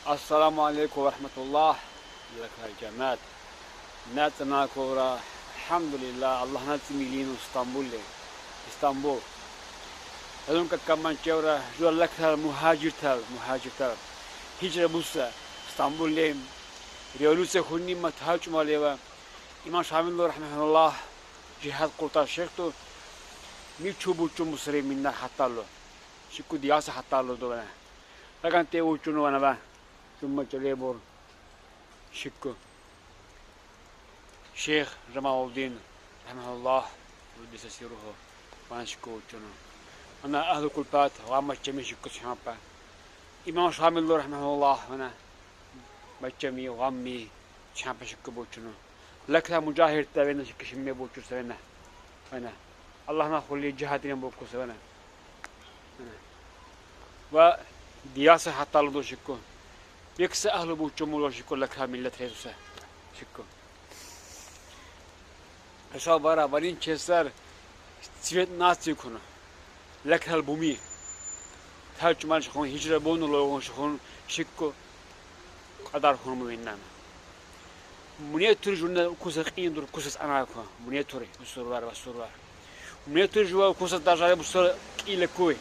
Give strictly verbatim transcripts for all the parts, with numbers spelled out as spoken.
Ассаламу алейкум ва рахматуллах. Лакай джамаат. Наци на ковра. Алхамдулиллах. Аллах наци милину Стамбул ле. Истанбул. Элун какаман чевра жуа лакай мухажиртал, мухажиртал. Хиджра буса Стамбул ле. Революция хуни ма тачмалева. Имам Шамил рахматуллах. Джихад къуртар шехту. Ми чубу чуму сре минна хаталу. Шику дияса хаталу дована. Раганте учуну вана ва. Чумма чалебур. Шику. Шейх Жамаудин, рахматуллах, къуддиса сирруху, вана шику учуну. Вана ахлу Кулпат, вама чами шику чампа. Имам Шамил, рахматуллах, вана бачами, вами чампа шику бучуну. Лакай муджахирта вена шику шимме бучуса вена. Вена. Аллах на хули джихадирин букуса вена. Ва дияса хаталу до шику. Бекса ахлу бучуму ло шику лакай миллет резуса. Шику. Эса бара барин чесар цвет нации куну. Лакай буми. Тачмал шихун хиджра буну логун шихун шику. Къадар хуну муиннан. Муне тур жуна куса къиндур кусас анаку. Муне тур усурвар ва сурвар. Муне тур жува кусас даржари бусар къиле куй.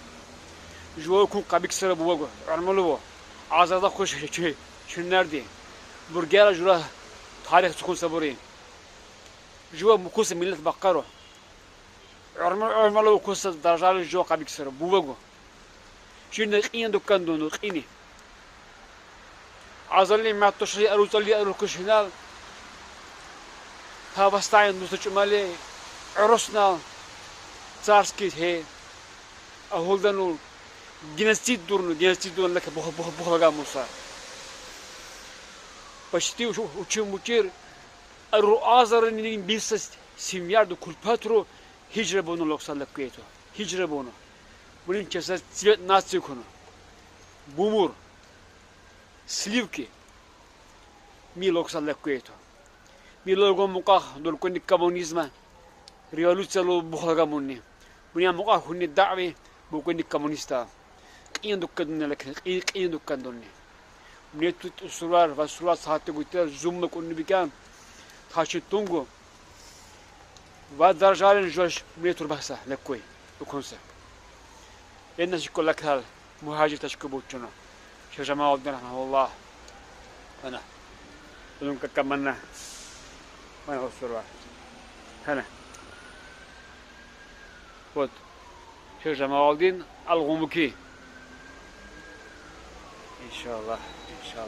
Жува кун къабик сара бувагу. Армалу бу. Азада хуш чу-, чуннарди. Бургера жура тарих цукун сабури. Жува мукуса миллет бакъару. Армалу, армалу кусас даржари жува къабик сара бувагу. Чуйна къин дуккан дуну, къини. Азали маттоши арузали арукушинал. Павастайн дуса чумали, уруснал, царский хе, ахулданул, геноцид дурну, геноцид дурну лака бух-, бух-, бухлагамуса. Почти уч-, учим учир, ару азарин бисас семьярду Кулпатру хиджра буну локса лакуету. Хиджра буну. Мунин чеса цвет нации куну. Бумур. Сливки. Ми локса лакуету. Ми логун мукъах дуркуни коммунизма. Революция лу бухлагамуни. Муни мукъах хуни дави букуни коммуниста. Къин дуккан дуни лакин, къи-, къин дуккан дуни. Муни тут усурар, ва сурар сагьати гутер, зумма кунни бикан. Таши тунгу. Ва даржарин жош муни турбаса, леккуй, укунса. Энна шику лакал, мухажир ташку бучуну. Шейх Жамаудин рахмахуллах. Ана. Улун какаманна. Ана усурар. Ана. Вот. Шейх Жамаудин ал-Гумуки. Иншаллах, иншаллах.